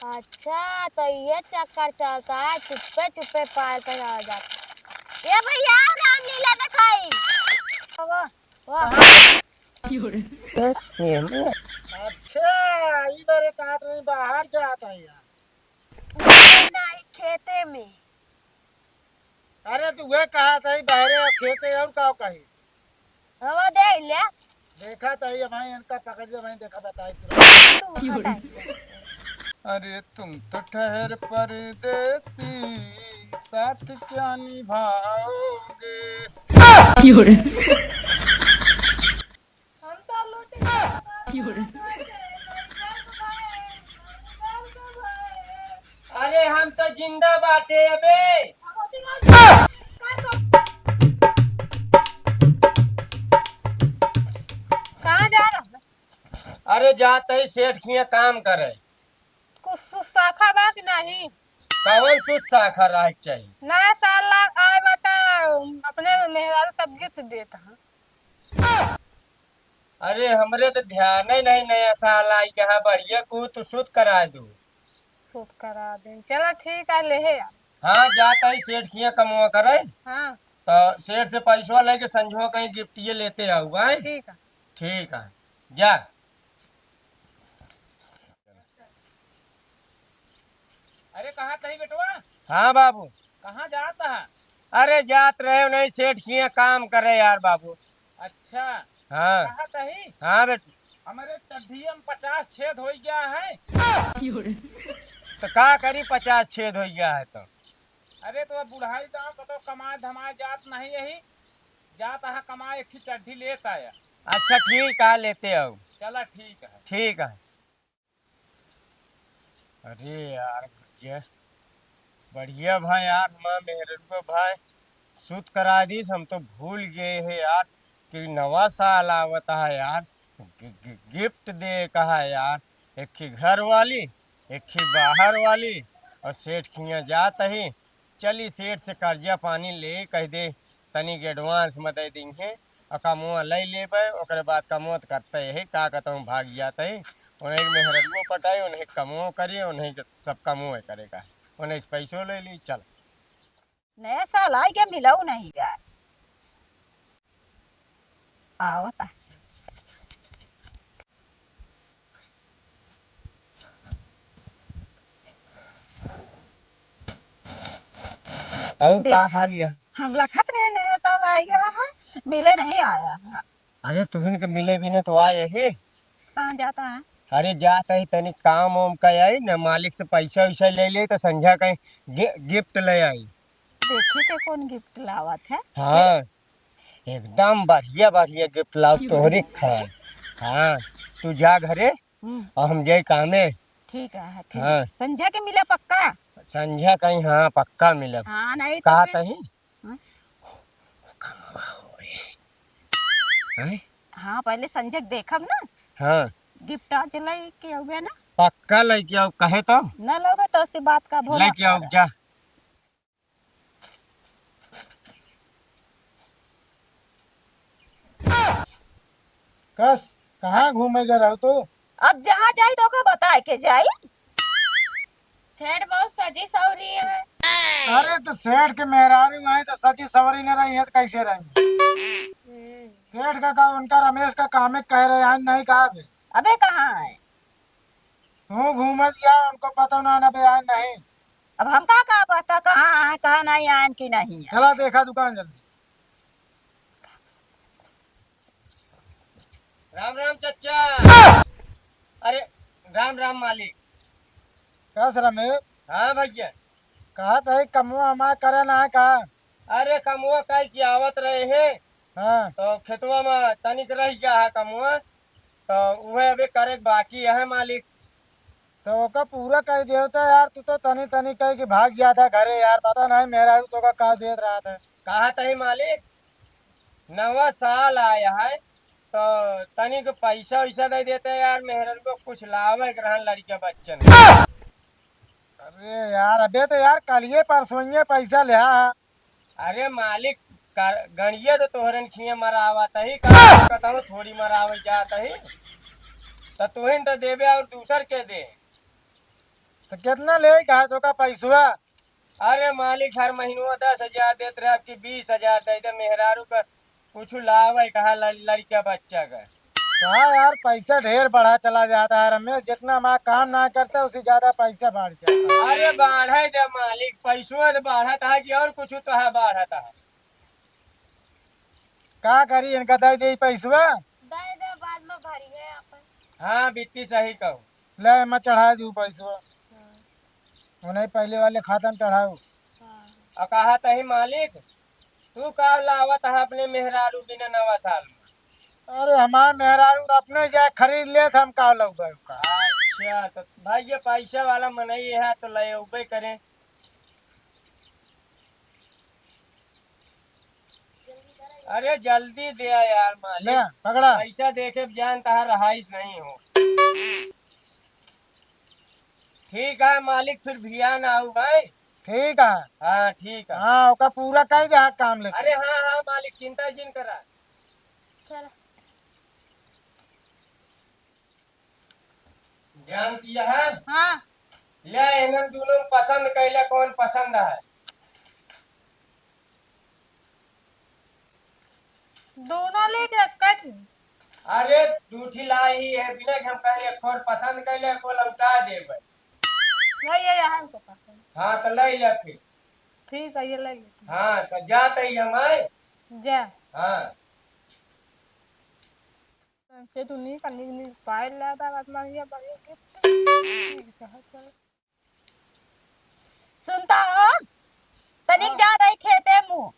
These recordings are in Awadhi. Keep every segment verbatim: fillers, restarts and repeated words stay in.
अच्छा, तो ये चक्कर चलता है, चुप्पे चुप्पे पार करावा जाता है। ये भैया, रामलीला दिखाई। वाह, वाह। अच्छा, ई बारे कहत रही बाहर जात है यार। नहीं, खेते में। अरे, तू उहे कहत है, बहरे और खेते और का कही? हवा दे ले। देखा तो ये भाई, इनका पकड़ दे भाई, देखा बताई तुरंत। तू हटाई। अरे, तुम तो ठहर परदेसी, साथ क्या निभाओगे? हम तो लूटे। अरे, हम तो जिंदा बाटे अबे। कहाँ जा रहा है? अरे, जात ही सेठ किया काम करे। कुछ सुसाखा बा कि नहीं? कवन सुसाखा रहे के चाहिए? नया साल ला आए बाटा, अपने मेहरारू सब gift देत ह। अरे, हमरे तो ध्यान ही नहीं, नया साल आई कहा, बढ़िया को तो सुध करा दू। सुध करा दे, चला ठीक है, ले हे आ। हाँ, जात ही सेठ किया कमवा करे। हाँ। तो सेठ से पैसवा लेके संझवा कहीं gift ये लेते आऊ, आए? ठीक है। ठीक है, जा। अरे, कहाँ तही बेटवा? हाँ बाबू। कहाँ जात है? अरे, जात रहे नहीं, सेठ किया काम करे यार बाबू। अच्छा। हाँ। कहाँ तही? हाँ बेट। हमरे चड्ढिया में पचास छेद हो गया है। तो का करी, पचास छेद हो गया है तो? अरे, तो अब बुढ़ाई जाओ, कतो कमाए धमाए जात नहीं यही। जात है कमाए, एक ठे चड्ढी लेत आया। अच्छा, ठीक है, लेते आओ। चला, ठीक है। ठीक है। अरे यार, बढ़िया, बढ़िया भाई यार, हमार मेहररुआ भाई सुध करा दीस, हम तो भूल गए हैं यार कि नवा साल आवत है यार, गि-, गि-, gift दे कहा यार, एक ही घर वाली, एक ही बाहर वाली, और सेठ खिया जात ही, चली सेठ से कर्जा पानी ले कह दे, तनिक advance में दे दिहे, और कमवा ले लेबे, ओकरे बाद कमवा त करते ही, का कहता हूँ, भाग जाते ही, उन्हें मेहररुओ पटाई, उन्हें कमवो करी, उन्हें सब कमवो करेगा, उन्हें से पैसो ले ली, चल। नया साल आई के मिलाऊ नहीं यार। आवता। और दे-, का हाल है? हम लखत रहे नया साल आएगा है, मिले नहीं आया है। अरे तुहिन के मिले भी ना तो आए ही। कहाँ जाता है? अरे जात ही तनी काम वाम का आई ना, मालिक से पैसा वैसा ले ले तो संझा कहीं गि-, gift ले आई। देखी के कौन gift लावत है? हाँ, एकदम बढ़िया बढ़िया gift लाव तोहरे खान। हाँ, तू जा घरे हम्म। और हम जाई कामे। ठीक है, फिर हाँ। संझा के मिला पक्का? संझा कहीं, हाँ, पक्का मिलब। हाँ, नहीं तो कहा फिर तही? हाँ? हैं? हाँ, पहले संझा के देखब ना। हाँ। Gift आज लेके आवे ना। पक्का लेके आओ, कहे तो? ना लोगे तो उसी बात का भोला लेके आओ, कर। जा। कस, कहाँ घूमे गए रहो तू? अब जहाँ जाई तो ओके बताए के जाई। सेठ बहुत सजी सवरी है। अरे तो सेठ के मेहरारू आई तो सजी सवरी न रही है तो कैसे रही? हम्म। सेठ का, का उनका रमेश का कामे कह रहे हैं, नहीं कहा बे? अबे कहाँ है? तू घूमत गया, उनको पता ना, ना बे आए नहीं। अब हमका का पता कहाँ आए, कहाँ नहीं आए कि नहीं आए। चला देखा दुकान जल्दी। राम राम चच्चा। अरे राम राम मालिक। कस रमेश? हाँ भैया। कहत है कमवा हमार करे ना है का? अरे कमवा काहे कि आवत रहे हैं। हाँ। तो खेतवा में तनिक रह गया है कमवा, तो उहे अबे करे के बाकी है मालिक। तो ओका पूरा कर देव तो यार, तू तो तनी तनी कह के भाग जाता घरे यार, पता नहीं मेहरारू तो का का देत रहा था। कहा तही मालिक, नवा साल आया है, तो तनिक पैसा वैसा दे देते यार, मेहरारू को कुछ लावे के रहन लड़के बच्चन। अरे यार, अबे तो यार कलिए परसोइये पैसा लिया है। अरे मालिक, कर-, गणिये तो तोहरन खिए मरावत ही, का कहता हूँ, थोड़ी मरावे जात ही। तो तुहिन तो देबे और दूसर के दे। तो कितना लेइ का तोका पैसवा? अरे मालिक, हर महीनवा दस हजार देत रहे, अब की बीस हजार दे दे। मेहरारू का कुछ लावे कहा लड़-, लड़का बच्चा का। कहा यार, पैसा ढेर बढ़ा चला जाता है रमेश, जितना हमारा काम ना करता, उसी ज्यादा पैसा बढ़ जाता है। अरे बाढ़े दे मालिक, पैसवा तो बढ़त है कि और कुछ तो है, बढ़त है। का करी, इनका दे दे पैसवा? दे दे, बाद में भरी है अपन। हाँ बिट्टी, सही कहू। ले, मैं चढ़ा दू पैसवा। हाँ। उन्हें पहले वाले खाता में चढ़ाऊ। हाँ। और कहा तही मालिक, तू का लावत है अपने मेहरारू बिना नवा साल में? अरे हमार मेहरारू तो अपने जाए खरीद ले, हम का लौबे का? अच्छा, तो भाई ये पैसा वाला मनई है तो ले उबे करें। अरे जल्दी दे यार मालिक। ले, पकड़ा। पैसा देखे जान तहार रहाइश नहीं हो। ठीक है मालिक, फिर भियान आऊ भाई। ठीक है। हाँ ठीक है। हाँ, ओका पूरा कर दे, हाँ, काम लेके। अरे हाँ हाँ मालिक, चिंता जिन करा। चल। जानती है? हाँ। ले इन्हन दोनों पसंद कैले, कौन पसंद है? दोनों लेके रखा थी। अरे दू ठी लाई ही है, बिना कि हम कहले, एक ठो पसंद कैले, को लौटा देबे। ले ये यहाँ को पसंद। हाँ तो ले ले फिर। ठीक है, ये ले लेते हैं। हाँ तो जात ही हम आए। जा। हाँ। से तू नी कनी नी पाए ला दा बात मांगिया बड़े गिफ्ट। सुनता हो? तनिक हाँ। जा रही खेते मुँह।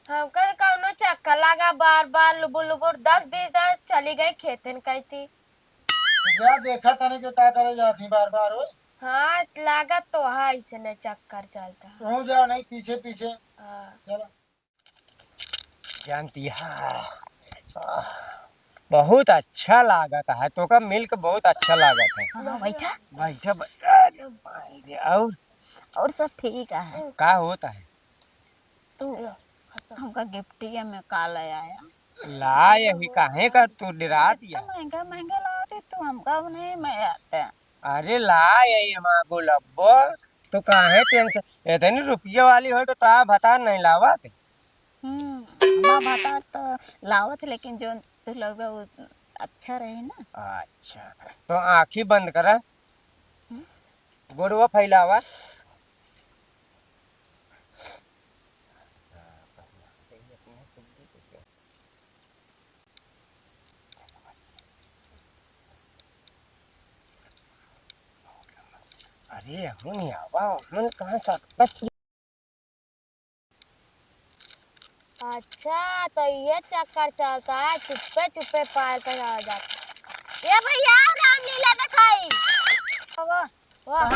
हमका कौनो चक्कर लगा, बार बार लुबुर लुबुर दस बीस दिन चली गई खेतन कहती। तो जा देखा तनी के का करे जाती बार बार हो। हाँ, लागत तो है ऐसे नहीं चक्कर चलता है। तू जा नहीं पीछे पीछे। हाँ। चलो। जानती है, आह, बहुत अच्छा लागत है, तोका मिलके बहुत अच्छा लागत है। हाँ, बैठा। बैठा, बैठा। अरे भाई रे, और? और सब ठीक है। का होता है? तू हमका गिफ्टिया में का ले आया? ला यही, काहे का तू डरात या? इतना महंगा महंगा लावत है, तू हमका नहीं मैं आते। अरे ला यही हमार गुलब्बो, तू काहे टेंशन, इतनी रुपया वाली हो तो ता भतार नहीं लावत। हम्म, हमार भतार तो लावत, लेकिन जो तू लगबे वो अच्छा रही ना। अच्छा, तो आँखी बंद करा, हम्म। गोड़वा फैलावा। अरे, हुन आवा, हुन कहाँ से? अच्छा, तो ये चक्कर चलता है, चुप्पे चुप्पे पायल पहनावा जाता है। ये भैया, रामलीला दिखाई। वाह, वाह।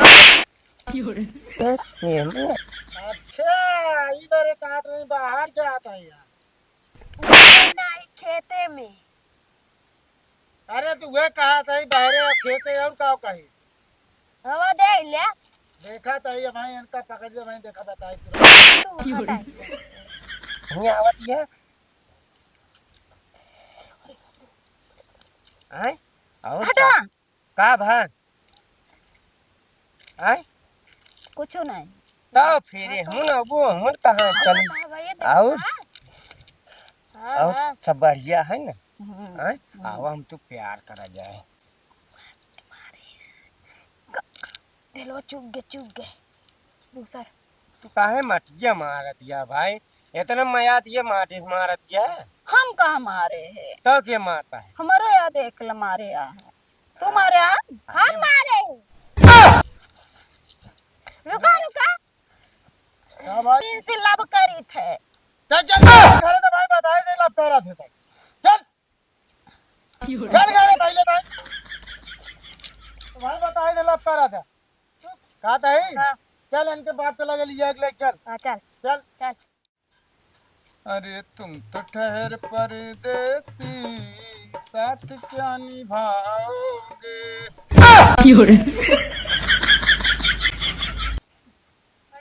अच्छा, ई बारे कहत रही बाहर जात है यार। नहीं, खेते में। अरे, तू उहे कहत है, बहरे और खेते और का कही? हवा दे ले। देखा तो ये भाई, इनका पकड़ दे भाई, देखा बताई तुरंत। तू हटाई। नहीं आवत ये। आय? और हटा। का, का भा? आय? कुछ नहीं। तो फिर हाँ, तो हुन, वो हुन कहाँ हाँ, चली? तो हवा ये देखो, और? हाँ। हाँ, और हाँ। सब बढ़िया है ना? हम्म, आय? हम्म। आवा, हम तो प्यार करा जाए। ढेलवा चुग गए, चुग गए। दूसर। तू काहे मटिया मारत या भाई? इतना मया दिए माटी मारत या। हम कहाँ मारे है? तो के मारता है? हमारो याद एक ल मारे आ है। तू मारे आ? हम मारे है। रुका, रुका। का भाई? इनसे love करी थे। चल, चल, चल, घरे तो भाई बताए दे love करा थे भाई। चल। चल घरे पहले भाई। तो भाई बताए दे love करा थे। का तही? हाँ। चल इनके बाप के लगे लिया एक ले चल। हाँ, चल। चल। चल। अरे तुम तो ठहर परदेसी, साथ क्या निभाओगे?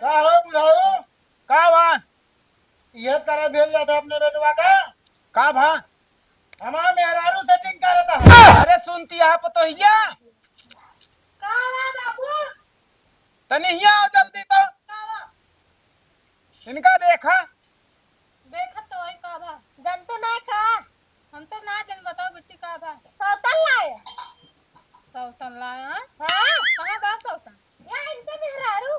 का हो बुढ़ाऊ? का बा? ये तरह भेज जाता अपने बेटवा का? का भा? हमार मेहरारू setting करता है। अरे सुन बिट्टी, यहाँ पतोहिया। का बा बाबू? तनी हिया आओ जल्दी तो। का बा? इनका देखा। देखत तो वही का बा। जन तो ना का? हम तो ना जन, बताओ बिट्टी का बा? सौतन लाए। सौतन लाए, हाँ? हाँ। कहाँ बा सौतन? या इनके मेहरारू।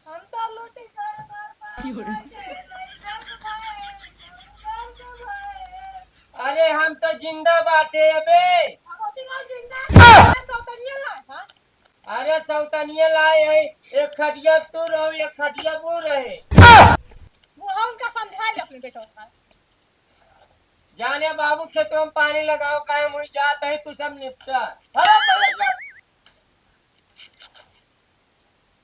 हम तो लूटी गए, मार, मार, क्यों रे? मार के, मार के, मार के। अरे हम तो जिंदा बाटे अबे। अब होती ना जिंदा, तो तनिया ला, हाँ? अरे सौतनिया लाए है, एक खटिया तू रहो, एक खटिया वो रहे। बूढ़ा उनका समझाए ले अपने बेटवा का। जाने बाबू खेतों में पानी लगाओ, काहे मुई जात है, तू सब निपटा। अरे पहले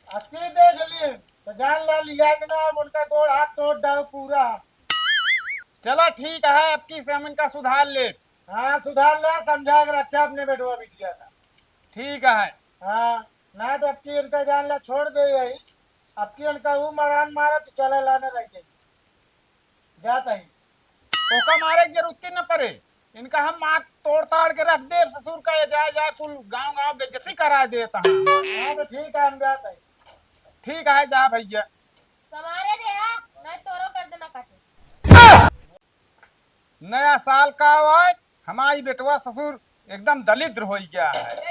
अबकी देख ली, तो जान ला लिया कि ना, अब उनका गोड़ हाथ तोड़ डालो पूरा। चलो ठीक है, अबकी से हम इनका सुधार ले। हाँ, सुधार ले, समझा के रखे अपने बेटवा बिटिया का। ठीक है। हाँ, ना तो अबकी इनका जान ला छोड़ दे यही, अबकी इनका वो मरान मारा तो चले लाने रह जाए। जात ही। ओका मारे के जरूरत न पड़े, इनका हम मार तोड़ ताड़ के रख देब ससुर का, ये जाए जाए कुल गाँव गाँव बेइज्जती करा देत हैं। हाँ तो ठीक है, हम जात ही। ठीक है, जा भैया। समारे रे हा, नहीं तोरो कर देना काटे। नया साल का आवाज, हमारी बेटवा ससुर एकदम दलिद्र हो गया है।